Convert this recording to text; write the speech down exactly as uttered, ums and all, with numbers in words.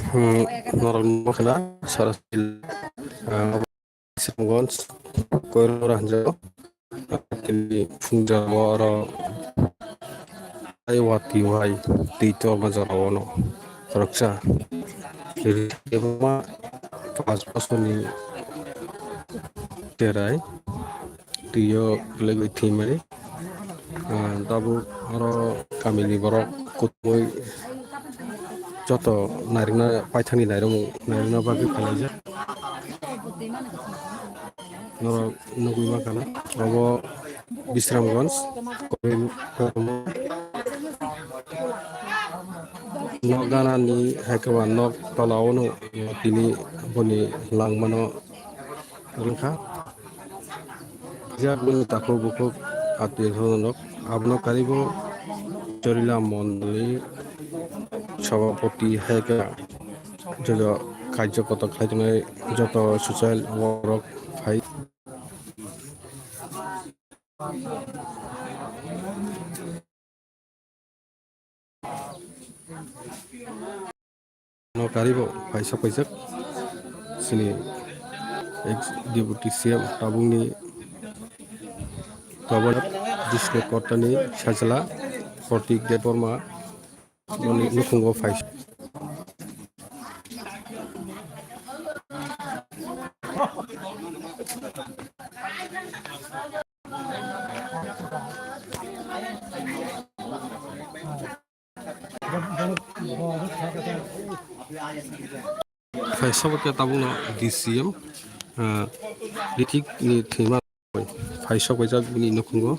Hmm, norok no khna sara sil, ah, Kisamganj, Koirora hinjao. Tini phungjao oro ai watwi wai twi torma jorao no khoroksa ri-, ri-, ma panch bosorni cherai. Twiyo legwi thwimani, ah, tabuk oro kamini borok kuthumui joto nairwkna paithakni nairwkmung nairwkna bagwi phailaijak. Norok nugwi mankha na, obo Bisramganj, nok ganani hai khe ba nok tola o no tini boni langmano. Wngkha. Jaboni takhuk bukhuk atwi hwnrok abono karibo Chorila Mondoli Sabhapati hai khe joto kaijo kotor khlai tongnai joto social work rok phai. No karibo paisa paijak chini ex deputy C M tabukni Governor Bishnu Kottani sajla Pratik Debbarma noni nukhungo phai. Phai sabo khe tabukno D C M, ah, Ritik ni thwima phai sok paijak bini nukhungo.